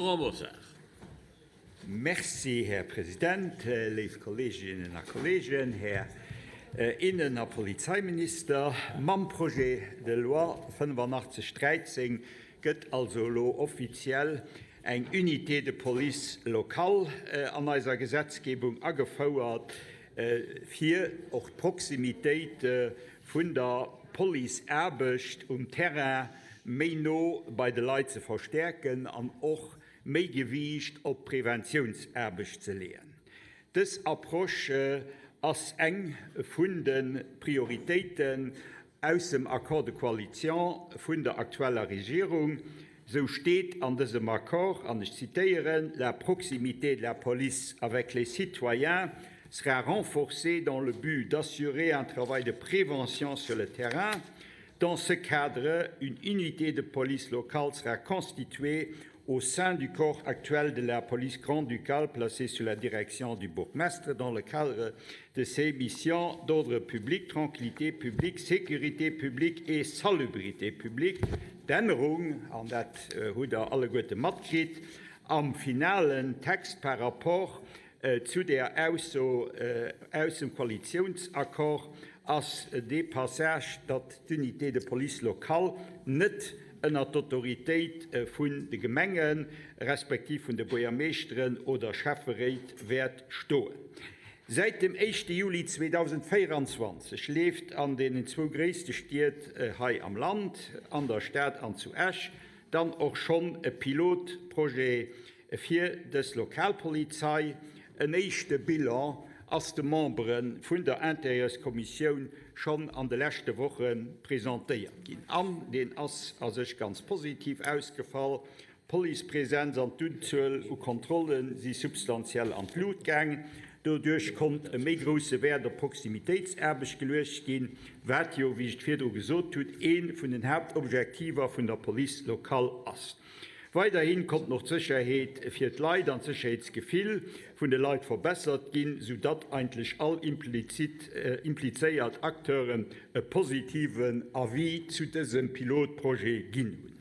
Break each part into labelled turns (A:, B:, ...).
A: Laurent Mosar.
B: Merci, Här President, léif Kolleeginnen a Kolleegen, Här Innen a Polizeiminister. Mam Projet de loi 8513 gëtt also elo offiziell eng Unité de police locale an eiser Gesetzgebung agefouert, fir och d'Proximitéit vun der Policeaarbecht um Terrain méi no bei de Leit ze verstäerken an och méi Gewiicht op d'Preventiounsaarbecht ze leeën. Dës Approche ass eng vun de Prioritéiten aus dem Accord de coalition vun der aktueller Regierung. Sou steet an dësem Accord, an ech zitéieren, La proximité de la police avec les citoyens sera renforcée dans le but d'assurer un travail de prévention sur le terrain. Dans ce cadre, une unité de police locale sera constituée au sein du corps actuel de la police grand-ducale placée sous la direction du bourgmestre dans le cadre de ses missions d'ordre public, tranquillité publique, sécurité publique et salubrité publique. D'Ännerung, an dat hutt Der alleguerte matkritt, am finalen Text par rapport zu där Ausso aus dem Koalitiounsaccord ass dee Passage, datt d'Unité de police locale net ënnert d'Autoritéit vun de Gemenge respektiv vun de Buergermeeschteren oder Schäfferéit wäert stoen. Säit dem éischte Juli 2024 leeft an deenen zwou gréisste Stied hei am Land, an der Stad an zu Esch, dann och schonn e Pilotprojet fir dës Lokalpolizei. En éischte Bilan ass de Membere vun der Intérieurskommissioun schonn an de leschte Woche presentéiert ginn an deen ass a sech ganz positiv ausgefall. D'Policepresenz an d'Unzuel u Kontrolle si substantiell an d'Lut gaang. Doduerch konnt e méi grousse Wäert op Proximitéitsaarbecht geluecht ginn, wat jo, wéi ech et virdru gesot hunn, ee vun den Haaptobjektiver vun der Police locale ass. Weiderhi konnten och d'Sécherheet fir d'Leit an d'Sécherheetsgefill vun de Leit verbessert ginn, soudatt eigentlech all implizéiert Acteuren e positiven Avis zu dësem Pilotprojet ginn hunn.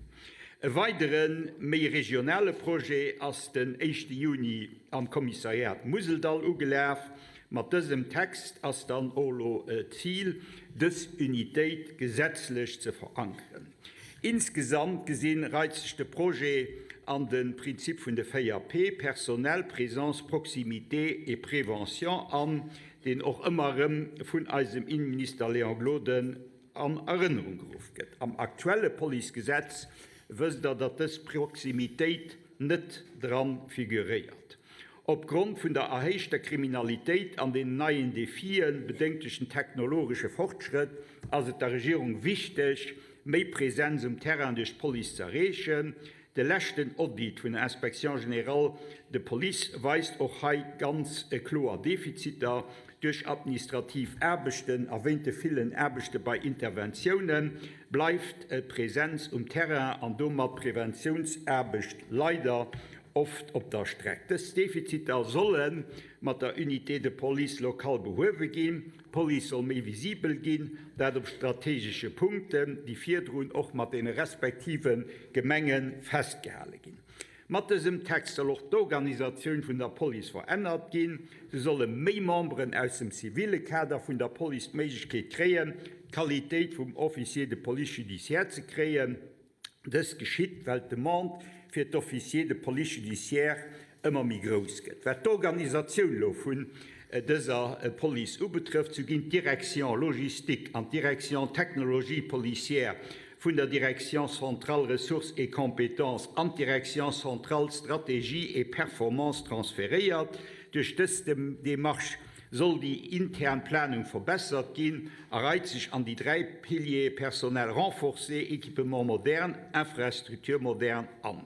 B: E weidere méi regionale Projet ass den éischte Juni am Kommissariat Museldall ugelaf. Mat dësem Text ass dann och elo d'Zil, dës Unitéit gesetzlech ze verankeren. Insgesamt gesinn reit sech de Projet an de Prinzip vun de 4 P, Personnel, Présence, Proximité et Prévention an, deen och ëmmer erëm vun eisem Innenminister Léon Gloden an Erënnerung geruff gëtt. Am aktuelle Policegesetz wësst Der, datt dës Proximitéit net dran figuréiert. Opgrond vun der erhéichter Kriminalitéit an den neien Defien, bedéngt duerch den technologesche Fortschrëtt, ass et der Regierung wichteg, méi Präsenz um Terrain duerch d'Police ze erreechen. De leschten Audit vun der Inspection générale de police weist och hei ganz kloer Defiziter. Duerch administrativ Aarbechten a wéint de villen Aarbechte bei Interventiounen bleift d'Präsenz um Terrain an domat d'Preventiounsaarbecht leider oft op der Streck. Dës Defiziter solle mat der Unité de police locale behuewe ginn. D'Police soll méi visibel ginn, dat op strategesche Punkten, déi virdrun och mat deene respektive Gemenge festgehale ginn. Mat dësem Text soll och d'Organisatioun vun der Police verännert ginn. Sou solle méi Memberen aus dem zivile Kader vun der Police d'Méiglechkeet kréien, d'Qualitéit vum Officier de police judiciaire ze kréien. Dëst geschitt, well d'Demande fir d'Officiers de police judiciaire ëmmer méi grouss gëtt. Wat d'Organisatioun elo vun dëser Police ubetrëfft, sou ginn d'Direction logistique an d'Direction technologie policière vun der Direction centrale ressources et compétences an d'Direction centrale stratégie et performance transferéiert. Duerch dës Demarche soll déi intern Planung verbessert ginn a reit sech an déi 3 Piliere Personnel renforcé, Équipement moderne, Infrastructure moderne an.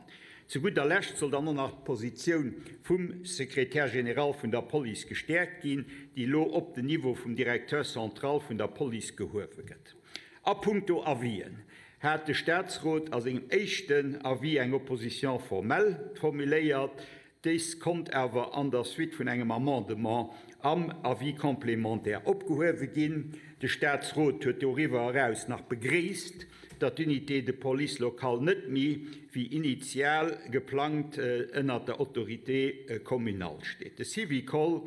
B: Zu gudder Lescht soll dann och nach d'Positioun vum Secrétaire général vun der Police gestäerkt ginn, déi elo op den Niveau vum Directeur central vun der Police gehuewe gëtt. A puncto Avisen hat de Statsrot a sengem éischten Avis eng Opposition formelle formuléiert. Dés konnt awer an der Suite vun engem Amendement am Avis complémentaire opgehuewe ginn. De Statsrot huet doriwwer eraus nach begréisst, datt d'Unité de police locale net méi, wéi initial geplangt, ënnert der Autorité communale steet. De Syvicol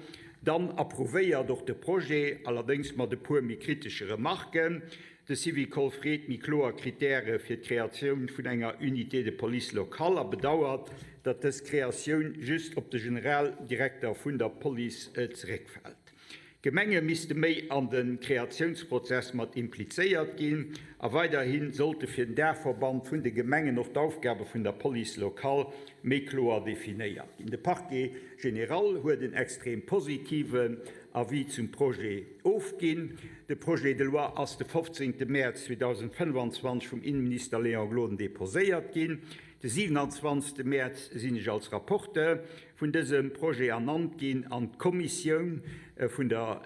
B: dann approuvéiert och de Projet, allerdéngs mat e puer méi kritesche Remarken. De Syvicol freet méi kloer Krittäre fir d'Kreatioun vun enger Unité de police locale a bedauert, datt dës Kreatioun just op de Generaldirekter vun der Police zeréckfält. D'Gemenge misste méi an de Kreatiounsprozess mat implizéiert ginn a weiderhi sollte fir den Daachverband vun de Gemengen och d'Aufgabe vun der Police locale méi kloer definéiert ginn. De Parquet général huet en extrem positiven Avis zum Projet ofginn. De Projet de loi ass de 15 Mäerz 2025 vum Inneminister Léon Gloden deposéiert ginn. De 27 Mäerz sinn ech als Rapporteur vun dësem Projet ernannt ginn an d'Kommissioun vun der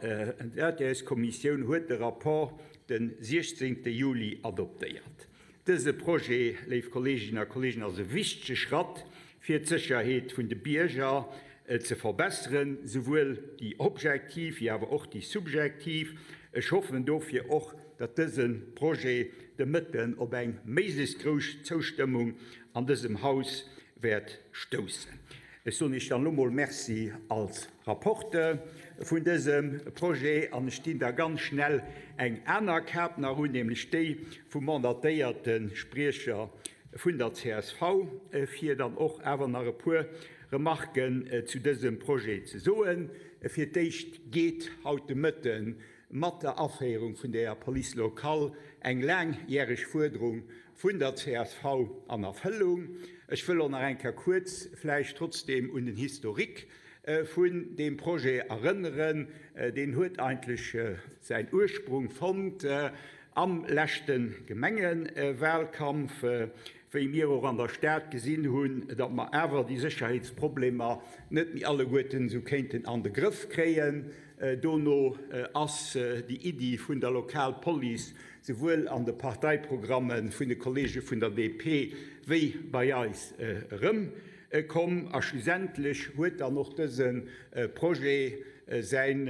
B: Intérêtskommissioun huet de Rapport de 16 Juli adoptéiert. Dëse Projet, léif Kolleeginnen a Kolleegen, ass e wichtege Schratt, fir d'Sécherheet vun de Bierger ze verbesseren, souwuel déi objektiv wéi awer och déi subjektiv. Ech hoffen dofir och, datt dëse Projet de Mëtten op eng méiglechst grouss Zoustëmmung an dësem Haus wäert stoussen. Ech soen Iech dann elo mol Merci als Rapporteur vun dësem Projet an ech dinn da ganz schnell eng aner Kap nach un, nämlech déi vum mandatéierte Spriecher vun der csv, fir dann och awer nach e puer Remarken zu dësem Projet ze soen. Fir d'éischt geet haut de Mëtte mat der Aféierung vun der Police locale eng laangjäreg Fuerderung vun der csv an Erfëllung. Ech wëll och nach eng Kéier kuerz vläicht trotzdeem un den Historique vun deem Projet erënneren. Deen huet eigentlech säin Ursprung fonnt am leschte Gemengewahlkampf, wéi mir och an der Stad gesinn hunn, datt mer awer déi Sécherheetsproblemer net méi alleguerten esou kéinten an de Grëff kréien. Dono ass déi Iddi vun der Lokalpolice souwuel an de Parteiprogramme vun de Kollege vun der DP wéi bei eis erëmkomm. A schlussendlech huet dann och dëse Projet säin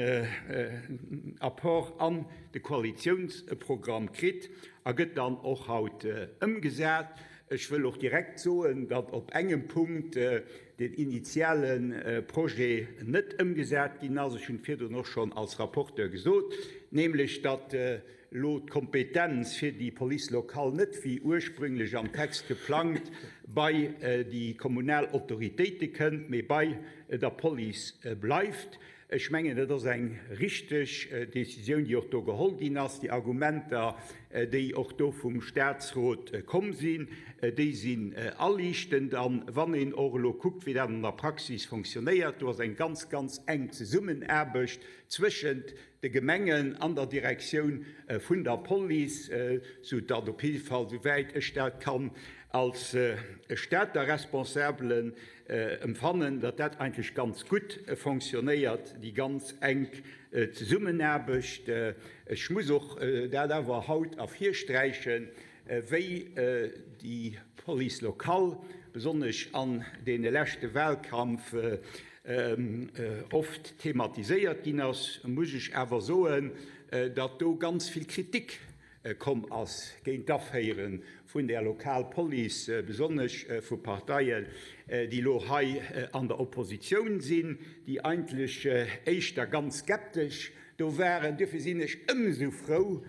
B: Apport an de Koalitiounsprogramm kritt a gëtt dann och haut ëmgesat. Ech wëll och direkt soen, datt op engem Punkt deen initiale Projet net ëmgesat ginn ass, ech hunn et virdrun och schonn als Rapporteur gesot, nämlech datt elo d'Kompetenz fir déi Police locale net wéi ursprünglech am Text geplangt bei déi kommunal Autoritéite kënnt, mee bei der Police bleift. Ech mengen, dat ass eng richteg Décisioun, déi och do geholl ginn ass. Déi Argumenter, déi och do vum Statsrot komm sinn, déi sinn aliichtend. A wann een och elo kuckt, wéi dat an der Praxis fonctionnéiert, do ass eng ganz, ganz enk Zesummenaarbecht zwëschent de Gemengen an der Direktioun vun der Police, soudatt op jidde Fall, souwäit ech dat kann als Stater Responsabelen Empfannen, datt dat eigentlech ganz gutt fonctionnéiert, déi ganz enk Zesummenaarbecht. Ech muss och dat awer haut ervirsträichen, wéi déi Police locale, besonnesch an deene leschte Wahlkampf oft thematiséiert ginn ass, muss ech awer soen, datt do ganz vill Kritik komm ass géint d'Aféiere vun där Lokalpolice, besonnesch vu Parteien, déi elo hei an der Oppositioun sinn, déi eigentlech éischter ganz skeptesch do waren. Duerfir sinn ech ëmsou frou,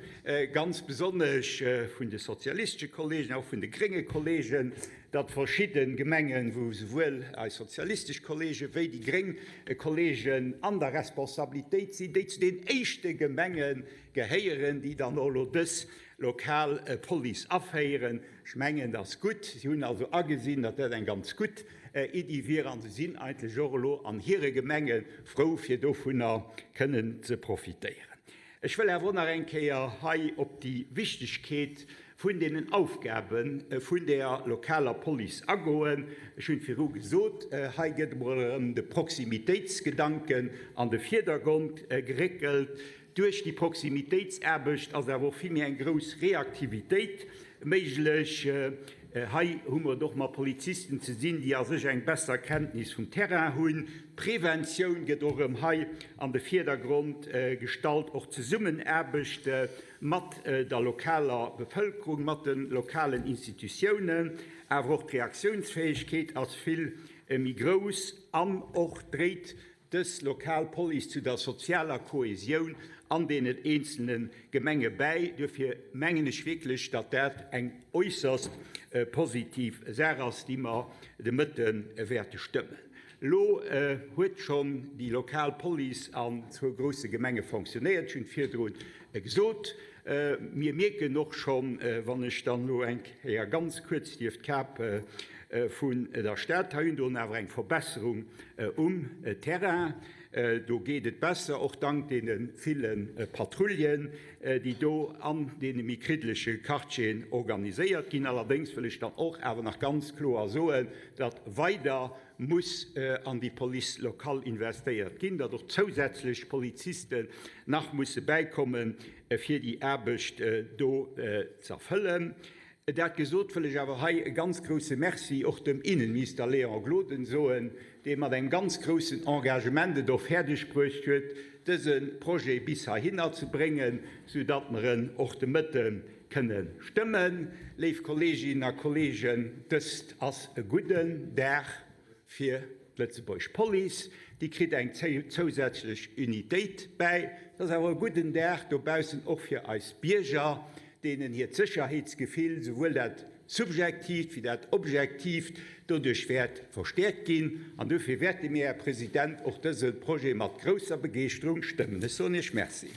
B: ganz besonnesch vun de sozialistesche Kollegen, och vun de grénge Kollegen, datt verschidde Gemengen, wou souwuel eis sozialistesch Kollege wéi déi gréng Kollegen an der Responsabilitéit sinn, déi zu den éischte Gemenge gehéieren, déi dann och elo dës lokal Police aféieren. Ech mengen, dat ass gutt. Si hunn also agesinn, datt dat eng ganz gutt Iddi wier a se sinn eigentlech och elo an hire Gemenge frou, fir dovunner kënnen ze profitéieren. Ech wëll awer och nach eng Kéier hei op déi Wichtigkeet vun deenen Aufgabe vun där lokaler Police agoen. Ech hunn et viru gesot, hei gëtt emol erëm de Proximitéitsgedanken an de Vierdergrond geréckelt. Duerch déi Proximitéitsaarbecht ass awer och vill méi eng grouss Reaktivitéit méiglech. Hei hu mer et och mat Polizisten ze dinn, déi a sech eng besser Kenntnis vum Terrain hunn. D'Preventioun gëtt och erëm hei an de Vierdergrond gestallt, och d'Zesummenaarbecht mat der lokaler Bevëlkerung, mat de lokalen Institutiounen, awer och d'Reaktiounsfäegkeet ass vill méi grouss an och dréit dës lokal Police zu der sozialer Kohesioun an deenen eenzelne Gemenge bäi. Duerfir mengen ech wierklech, datt dat eng äusserst positiv Saach ass, déi mer de Mëtte wäerte stëmmen. Elo huet schonn déi lokal Police an zwou grousse Gemenge fonctionnéiert, ech hunn et virdru gesot. Mir mierken och schonn, wann ech dann elo eng Kéier ganz kuerz dierf d'Kap vun der Stad hei hunn, do awer eng Verbesserung um Terrain. Do geet et besser, och dank deene ville Patrouillen, déi do an deene méi kriddelege Quartieren organiséiert ginn. Allerdéngs wëll ech dann och awer nach ganz kloer soen, datt weider muss an déi Police locale investéiert ginn, datt och zousätzlech Polizisten nach musse bäikommen, fir déi Aarbecht do z'erfëllen. Dat gesot, wëll ech awer hei e ganz grouse Merci och dem Innenminister Léon Gloden soen, dee mat engem ganz groussen Engagement et och fäerdeg bruecht huet, dëse Projet bis heihinner ze bréngen, soudatt mer en och de Mëtte kënne stëmmen. Léif Kolleeginnen a Kolleegen, dëst ass e gudden Dag fir d'Lëtzebuerg Police. Déi kritt eng zousätzlech Unitéit bäi. Et ass awer e gudden Dag dobaussen och fir eis Bierger, deenen hiert Sécherheetsgefill, souwuel dat subjektiivt wéi dat objektiivt, doduerch wäert verstäerkt ginn. An dofir wäerte mir, Här President, och dëse Projet mat grousser Begeeschterung stëmmen. Ech soen Iech Merci.